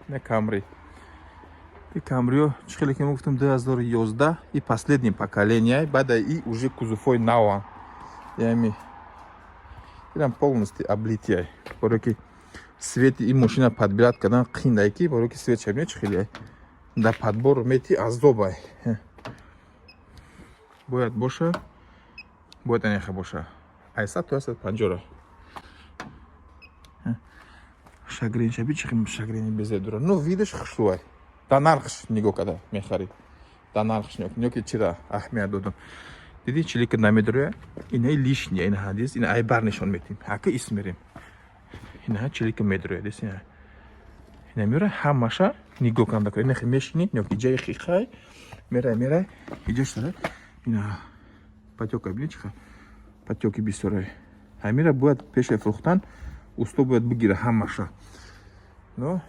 На Камри. И Камрио, чӣ хеле ки мо гуфтам, 2011 и последнее поколение, баъда и уже кузовҳои наван. Ями инам полностью облитый. Барое ки цвети ин мошина подбирать кардан қиндае, ки барое ки цвет шабине чӣ хеле да подбор мети азобай. Бояд боша, бояд анеха боша. Айсад то 150 ра. Шагрень шаби, чӣ шагрени безе дура. Ну, видиш, хушрӯай. Да нархш нигоҳ када мехарӣ. Да нархш нигоҳ ки чира аҳамият додам. Диди, чилика намедоря, инаи лишняя, ина ҳадис, ина айбар нишон метим. Ҳака ис мерем. Ина чилика медоря, дис ина. Ина мера ҳамаша нигоҳ канда ка. Ина хи мешини, нигоҳ иҷаи хихай, мерай, мерай, иҷа шара. Ина потёка бини чиха. Потёки бисёрай. Ҳамира бояд пеши фурӯхтан усто бояд бигира ҳамаша. Но